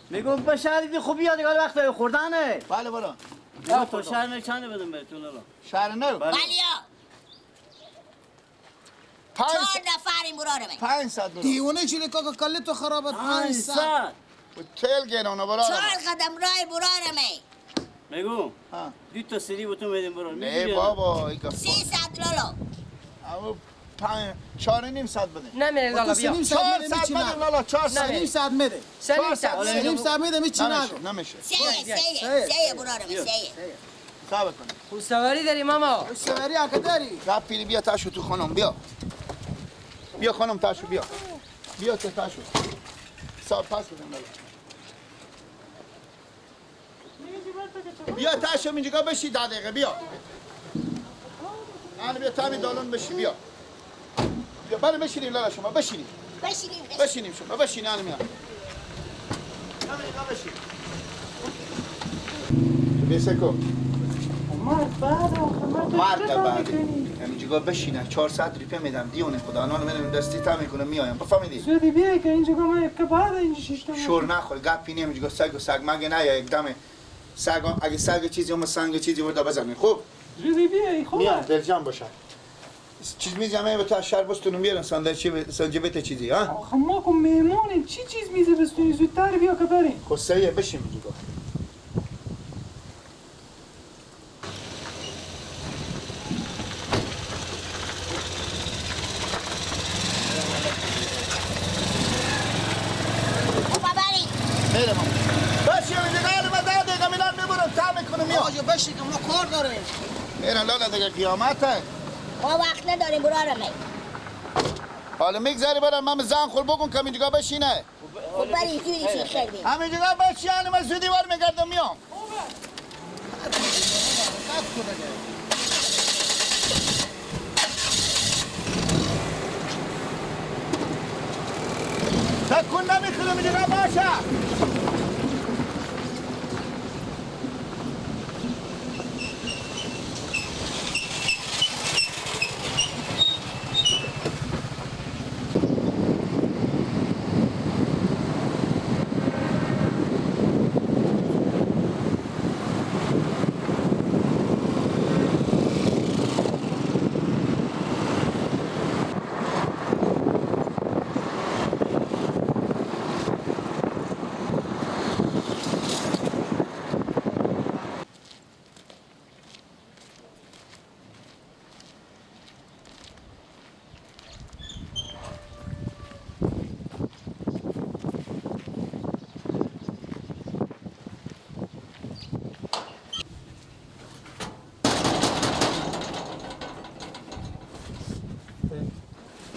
میگم به شهر خوب بیاد دیگه وقت خوردنه. بله برو. تا شهر چند بدم بهتون لالا؟ شهر نو. بله. 4 نفریم براره من. 500 برو. دیوانه چیلی کاکا کله تو خرابت 500. و تل گرانه براره. 4 قدم رای براره من. میگم 2 تا سری بهتون بدیم برو. نه بابا 300 لالا. اما 4.5 بده. نمیره لالا بیا. 400 بده لالا 400. 300 میده. 300 میده میچی نگو. نمیشه. سه براره من سه. صبر کن. خوش سواری داری ماما. خوش سواری آقا داری. رب پیری بیا تاشو تو خانم بیا. بیا خانم تاشو بیا. بیا تو تاشو. صاحب پس بدم لالا. بیا تاشو اینجا بشی 10 دقیقه بیا. الان بیا تامی دالون بشی بیا. بیا برو بشینیم لالا شما بشینیم. بشینیم شما بشینیم الان میام. همینجا بشین. تو بیسکو. مرد بعد آخه مرد بعد. همینجا بشینه 400 روپیه میدم دیونه خدا الان منم دستی تا میکنم میایم بفهمیدی؟ زودی بیا که اینجا من که بعد اینجا شیشتم. شور نخور گپی نیم اینجا سگ و سگ مگه نه یک دم سگ اگه سگ چیزی اون سنگ چیزی وردا بزنی خوب. زودی بیا خوب. میام دلجان باشه. چیز میزم به تا شهر بستونم بیارم ساندویچ سنجبت چیزی ها. آخه ما کو مهمونیم چی چیز میزه بستونی زودتر بیا که بریم. خب سیه بشیم اینجا. بشی که ما کار داریم. میرن لالا دیگه قیامته. ما وقت نداریم برارم. حالا میگذری برم من زن خور بکن که همینجا بشینه. خب بریم زودی چی خیر بیم. همینجا بشینه من زودی بر میگردم میام. تکون نمیخورم اینجا باشه.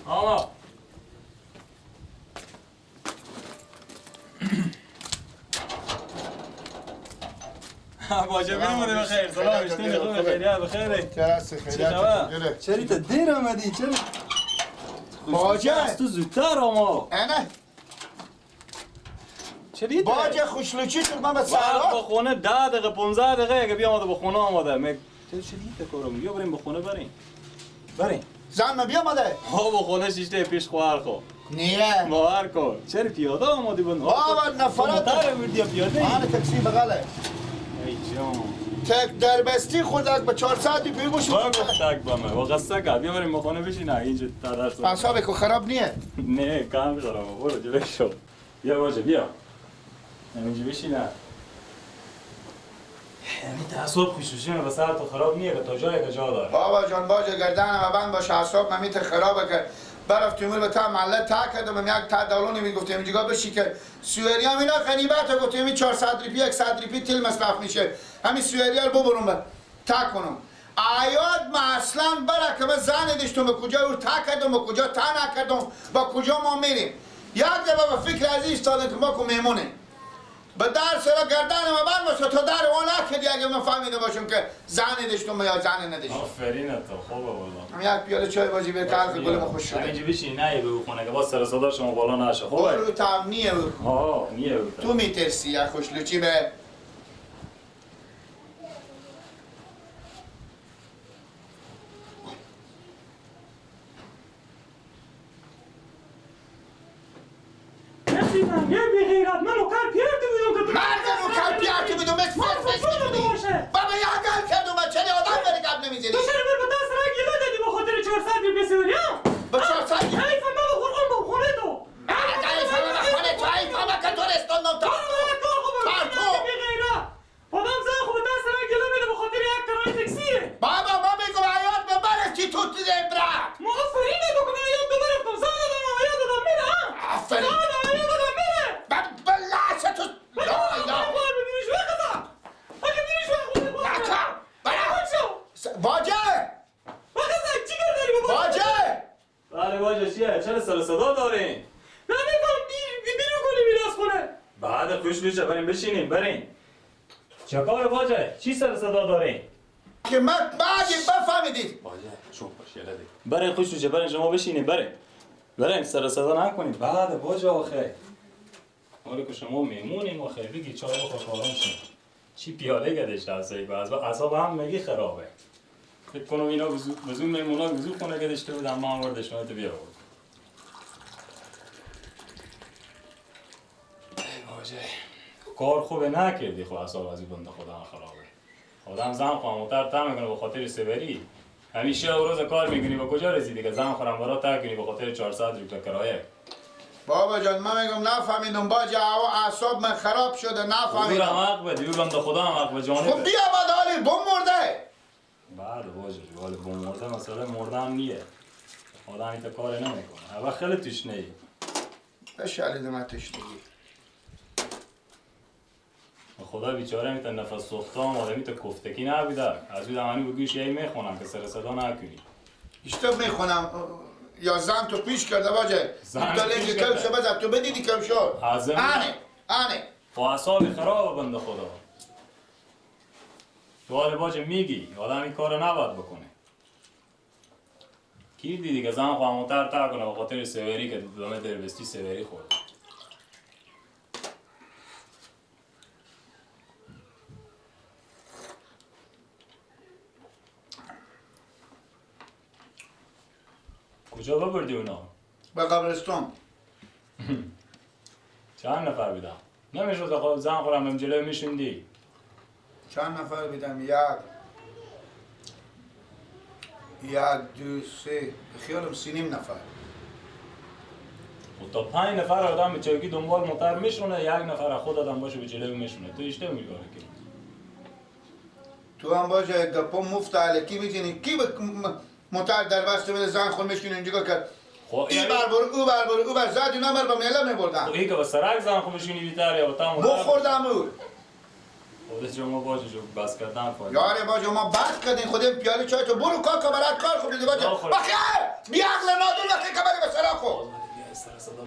آقا باجه بیامده بخیر. سلام اشتین خوب خیریت بخیر. چرا چرا تا دیر آمدی؟ چرا باجه از تو زودتر آما. نه چرا باجه خوشلوچی شد من به سهرا با خونه 10 دقیقه 15 دقیقه اگه بیامده به خونه آماده. می چرا چرا کارم بیا بریم به خونه بریم. بریم زن بیا آمده. ها با خونه شیشته پیش خواهر خو. نیه باور کن. چرا پیاده آمدی بند؟ بابا نفرات تر بردی پیاده. آره تاکسی بغله. ای جان تک دربستی خود از با 400 روپیه بوش. با گفت تک با من وقصه که بیا بریم خونه بشین اینجا تا درس. اعصاب کو خراب نیه؟ نه کم خراب. برو جلو شو. بیا باشه بیا. اینجا بشین. یعنی اعصاب خوشوشی به سر تو خراب نیه که تا جایی که جا داره. بابا جان باجه گردنم بند باشه اعصاب نمیت خرابه که برفت تیمور به تا محله تا کردم یک تا دالونی میگفتیم اینجا بشی که سوئری هم اینا غنیمت گفتیم 400 روپیه 100 روپیه تل مصرف میشه همین سوئری رو ببرم تا کنم عیاد ما اصلا برا که من زن داشتم به کجا او تا کردم به کجا تا نکردم با کجا ما میریم یک دفعه به فکر از ایستادم که ما کو مهمونه به در سرا گردن ما بند باشه تا در اون نکردی اگه من فهمیده باشم که زن داشتم یا زن نداشتم. آفرین تو خوبه والله. یک پیاله چای باجی به تلخ گل ما خوش شده. اینجا بشین نه به خونه که باز سر صدا شما بالا نشه. خوبه. رو تام نیه. آها نیه. تو میترسی یا خوشلوچی به بیدم یه بی غیرت من نوکر پیرتی بودم که مرد نوکر پیرتی بودم مثل فس میدونی بابا یه گل کردم و چرا آدم بری گپ نمیزنی تو چرا بر به دست را گیره دادی به خاطر 400 روپیه سوری ها به 400 حیف من به قرآن به خونه تو مرد حیف من به خونه تو حیف من که تو رستاندم تا تو بی غیرت آدم زن خوب دست را گیره میده به خاطر یک کرایه تاکسیه بابا ما میگم عیاد ببرفتی تو عبرت ما آفرین تو که عیاد ببرفتم زن دادم عیاد دادم میره آفرین زن عیاد دادم میره بلعشه تو لا لا واجه واجه بله واجه چیه؟ چرا سر صدا دارین؟ نه میفهم بیرون کنی میره از خونه بعد خوش میشه بریم بشینیم بریم چه کار واجه؟ چی سر صدا دارین؟ که من بعدی بفهمیدید واجه شو باش یه لده بریم خوش میشه بریم شما بشینیم بریم بریم سر صدا نکنیم بعد واجه آخه حالا که شما میمونیم آخه بگی چای بخور آرام شین چی پیاله گدش رفته باز اعصاب هم میگی خرابه فکر کنم اینا بزون میمونا بزون خونه گدشته بودن ما هم وردش تو بیا بود ای واجه کار خوبه نکردی خب اعصاب از این بنده خدا خرابه آدم زن خواهم تر میکنه به خاطر سوری همیشه روز کار میکنی به کجا رسیدی که زن خورم برا تر کنی به خاطر 400 روپیه کرایه بابا جان من میگم نفهمیدم باجه اعصاب من خراب شده نفهمیدم دورم حق بده دور بنده خدا هم حق به جانبه خب بیا بعد حالی بم مرده بعد باجه حالی بم مرده مثلا مرده هم نیه آدم ایتا کار نمیکنه اول خیلی تشنه ای بشالید من تشنگی خدا بیچاره میتونه نفس سوخته هم آدمی تا کفتکی نبیده از اون دمانی به گوش یه میخونم که سر صدا نکنی اشتباه میخونم یا زن تو پیش کرده باجه زن تو لنگ کم شو بزن تو بدیدی کم شو آنه آنه خب اعصاب خراب بنده خدا تو حال باجه میگی آدم این کارو نباید بکنه کی دیدی که زن خواهم تر تر کنه به خاطر سوری که دامه دربستی سوری خورد کجا ببردی اونا؟ به قبرستان چند نفر بیدم؟ نمیشد خب زن خورم بهم جلو میشوندی چند نفر بیدم؟ یک دو سه خیالم 3.5 نفر خب تا 5 نفر آدم به چوکی دنبال موتر میشونه یک نفر خود آدم باشه به جلو میشونه تو اشتباه میکنی که تو هم باشه گپا مفت الکی میزنی کی موتر در بسته بده زن خود میشکنه اینجا کرد این بر برو او بر برو او بر زد اینا بر با میله میبردن خب این که با سرک زن خود بشینی بیتر یا با تا بخوردم او خودت شما باشه جو بس کردن فایده یاره باشه ما بس کردین خودم پیاله چای تو برو کاکا برات کار خوب دیده باشه بخیر بی عقل نادون وقتی که بری به سرا خو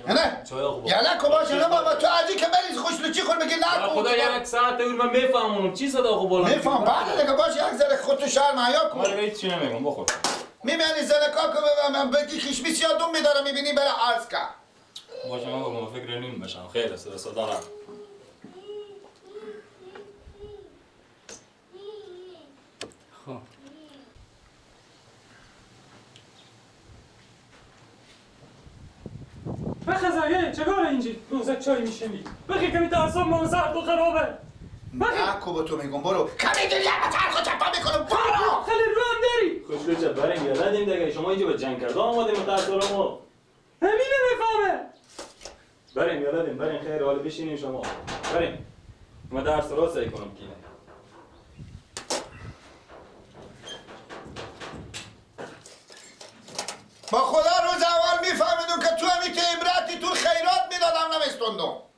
نه یالا کو باشه نه بابا تو ازی که بری خوش لوچی خور بگی نه خدا یک ساعت اون من میفهمونم چی صدا خو بالا میفهم بعد دیگه باشه یک ذره خودتو شرم حیا کن من هیچ چی نمیگم بخور میبینی زن کاکو من بگی خشمی سیادون میدارم میبینی برای عرض کن باشه من بگم فکر نیم بشم خیر است صدا نه خب بخزایه چگاره اینجی روزک چای میشینی بخی کمی تا اعصاب ما سرد و خرابه بخی به تو میگم برو کمی دنیا به چرخ و چپا میکنم برو خیلی رو هم داری خوش لوچه بریم یا ندیم دیگه شما اینجا به جنگ کرده آمدیم متأثر ما همین نمیفهمه بریم یا ندیم بریم خیر حالا بشینیم شما بریم ما درس رو سعی کنم کینه با خدا روز اول میفهمیدم که تو همی عبرتی تو خیرات میدادم نمیستوندم